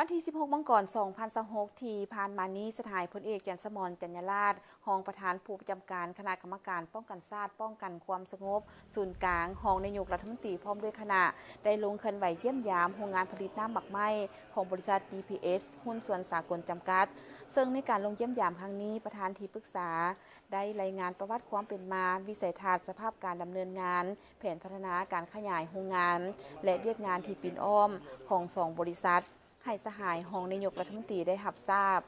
ວັນທີສິບຫົກ ມັງກອນ ສອງພັນຊາວຫົກ ທີ່ຜ່ານມານີ້, ສະຫາຍ ພົນເອກ ຈັນສະໝອນ ຈັນຍາລາດ ຮອງປະທານຜູ້ປະຈຳການຄະນະກຳມະການປ້ອງກັນຊາດ ປ້ອງກັນຄວາມສະຫງົບສູນກາງ, ຮອງນາຍົກລັດຖະມົນຕີ ພ້ອມດ້ວຍຄະນະ ໄດ້ລົງເຄື່ອນໄຫວຢ້ຽມຢາມໂຮງງານຜະລິດນ້ຳໝາກໄມ້ຂອງບໍລິສັດ ດີພີເອັສ ຫຸ້ນສ່ວນສາກົນ ຈຳກັດ. ເຊິ່ງໃນການລົງຢ້ຽມຢາມຄັ້ງນີ້, ປະທານທີ່ປຶກສາ ໄດ້ລາຍງານປະຫວັດຄວາມເປັນມາ, ວິໄສທັດ, ສະພາບການດຳເນີນງານ, ແຜນພັດທະນາການຂະຫຍາຍໂຮງງານ ແລະ ວຽກງານທີ່ປິ່ນອ້ອມຂອງສອງບໍລິສັດ ໃຫ້ສະຫາຍຮອງນາຍົກລັດຖະມົນຕີໄດ້ຮັບຊາບ.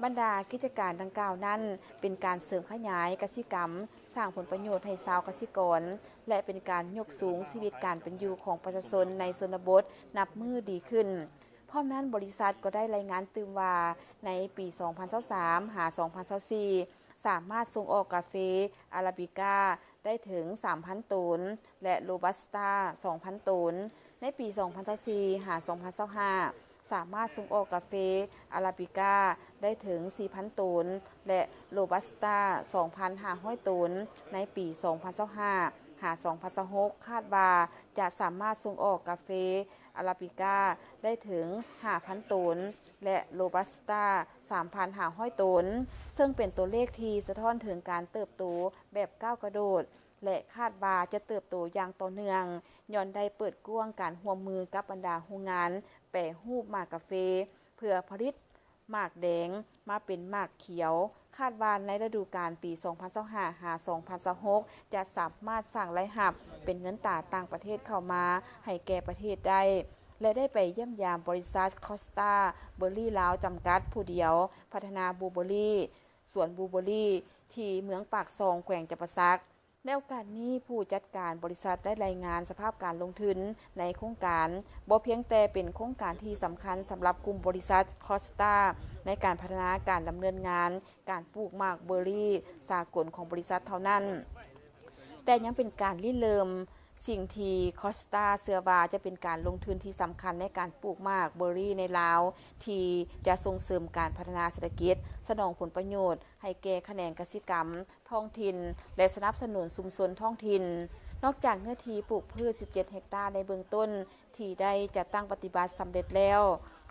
ບັນດາກິດຈະການດັ່ງກ່າວນັ້ນ ເປັນການເສີມຂະຫຍາຍກະສິກຳ, ສ້າງຜົນປະໂຫຍດໃຫ້ຊາວກະສິກອນ ແລະ ເປັນການຍົກສູງຊີວິດການເປັນຢູ່ຂອງປະຊາຊົນໃນຊົນນະບົດນັບມື້ດີຂຶ້ນ. ພ້ອມນັ້ນ, ບໍລິສັດກໍໄດ້ລາຍງານຕື່ມວ່າ ໃນປີສອງພັນຊາວສາມ ຫາ ສອງພັນຊາວສີ່ ສາມາດສົ່ງອອກກາເຟອາຣາບິກາໄດ້ເຖິງສາມພັນໂຕນ ແລະ ໂຣບັສຕາສອງພັນໂຕນ. ໃນປີສອງພັນຊາວສີ່ ຫາ ສອງພັນຊາວຫ້າ ສາມາດສົ່ງອອກກາເຟອາຣາບິກາໄດ້ເຖິງສີ່ພັນໂຕນ ແລະ ໂຣບັສຕາສອງພັນຫ້າຮ້ອຍໂຕນ. ໃນປີສອງພັນຊາວຫ້າ ຫາ ສອງພັນຊາວຫົກ ຄາດວ່າຈະສາມາດສົ່ງອອກກາເຟອາຣາບິກາໄດ້ເຖິງຫ້າພັນໂຕນ ແລະ ໂຣບັສຕາສາມພັນຫ້າຮ້ອຍໂຕນ, ເຊິ່ງເປັນຕົວເລກທີ່ສະທ້ອນເຖິງການເຕີບໂຕແບບກ້າວກະໂດດ ແລະ ຄາດວ່າຈະເຕີບໂຕຢ່າງຕໍ່ເນື່ອງ ຍ້ອນໄດ້ເປີດກວ້າງການຮ່ວມມືກັບບັນດາໂຮງງານແປຮູບໝາກກາເຟ ເພື່ອຜະລິດໝາກແດງມາເປັນໝາກຂຽວ. ຄາດວ່າໃນລະດູການປີສອງພັນຊາວຫ້າ ຫາ ສອງພັນຊາວຫົກ ຈະສາມາດສ້າງລາຍຮັບເປັນເງິນຕາຕ່າງປະເທດເຂົ້າມາໃຫ້ແກ່ປະເທດໄດ້ ແລະ ໄດ້ໄປຢ້ຽມຢາມບໍລິສັດຄອສຕາເບີຣີລາວຈຳກັດຜູ້ດຽວ ພັດທະນາບລູເບີຣີ, ສວນບລູເບີຣີທີ່ເມືອງປາກຊ່ອງ ແຂວງຈຳປາສັກ. ໃນໂອກາດນີ້, ຜູ້ຈັດການບໍລິສັດໄດ້ລາຍງານສະພາບການລົງທຶນໃນໂຄງການ ບໍ່ພຽງແຕ່ເປັນໂຄງການທີ່ສຳຄັນສຳລັບກຸ່ມບໍລິສັດຄອສຕາໃນການພັດທະນາການດຳເນີນງານການປູກໝາກເບີຣີສາກົນຂອງບໍລິສັດເທົ່ານັ້ນ, ແຕ່ຍັງເປັນການລິເລີ່ມສິ່ງທີ່ຄອສຕາເຊື່ອວ່າຈະເປັນການລົງທຶນທີ່ສຳຄັນໃນການປູກໝາກເບີຣີໃນລາວ ທີ່ຈະສົ່ງເສີມການພັດທະນາເສດຖະກິດ, ສະໜອງຜົນປະໂຫຍດໃຫ້ແກ່ຂະແໜງກະສິກຳ ທ້ອງຖິ່ນ ແລະ ສະໜັບສະໜູນຊຸມຊົນທ້ອງຖິ່ນ. ນອກຈາກເນື້ອທີ່ປູກພືດສິບເຈັດເຮັກຕາໃນເບື້ອງຕົ້ນທີ່ໄດ້ຈັດຕັ້ງປະຕິບັດສຳເລັດແລ້ວ,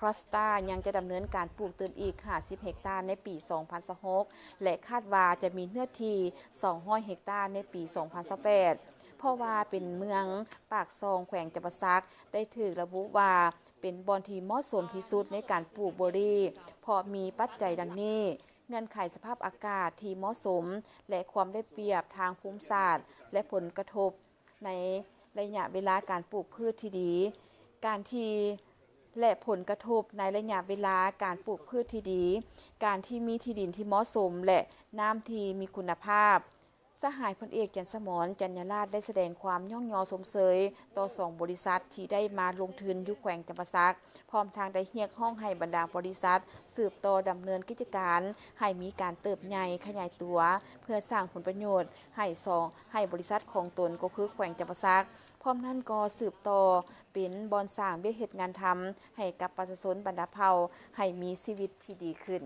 ຄອສຕາຍັງຈະດຳເນີນການປູກຕື່ມອີກຫ້າສິບເຮັກຕາໃນປີສອງພັນຊາວຫົກ ແລະ ຄາດວ່າຈະມີເນື້ອທີ່ສອງຮ້ອຍເຮັກຕາໃນປີສອງພັນຊາວແປດ ເພາະວ່າເປັນເມືອງປາກຊ່ອງ ແຂວງຈຳປາສັກ ໄດ້ຖືກລະບຸວ່າເປັນບ່ອນທີ່ເໝາະສົມທີ່ສຸດໃນການປູກເບີຣີ ເພາະມີປັດໄຈດັ່ງນີ້: ເງື່ອນໄຂສະພາບອາກາດທີ່ເໝາະສົມ ແລະ ຄວາມໄດ້ປຽບທາງພູມສາດ ແລະ ຜົນກະທົບໃນໄລຍະເວລາການປູກພືດທີ່ດີ, ການທີ່ ແລະ ຜົນກະທົບໃນໄລຍະເວລາການປູກພືດທີ່ດີ, ການທີ່ມີທີ່ດິນທີ່ເໝາະສົມ ແລະ ນ້ຳທີ່ມີຄຸນນະພາບ. ສະຫາຍພົນເອກ ຈັນສະໝອນ ຈັນຍາລາດ ໄດ້ສະແດງຄວາມຍ້ອງຍໍຊົມເຊີຍຕໍ່ສອງບໍລິສັດທີ່ໄດ້ມາລົງທຶນຢູ່ແຂວງຈຳປາສັກ, ພ້ອມທັງໄດ້ຮຽກຮ້ອງໃຫ້ບັນດາບໍລິສັດສືບຕໍ່ດຳເນີນກິດຈະການໃຫ້ມີການເຕີບໃຫຍ່ຂະຫຍາຍຕົວ ເພື່ອສ້າງຜົນປະໂຫຍດໃຫ້ສອງ ໃຫ້ບໍລິສັດຂອງຕົນ ກໍຄືແຂວງຈຳປາສັກ. ພ້ອມນັ້ນກໍສືບຕໍ່ເປັນບ່ອນສ້າງວຽກເຮັດງານທຳໃຫ້ກັບປະຊາຊົນບັນດາເຜົ່າໃຫ້ມີຊີວິດທີ່ດີຂຶ້ນ.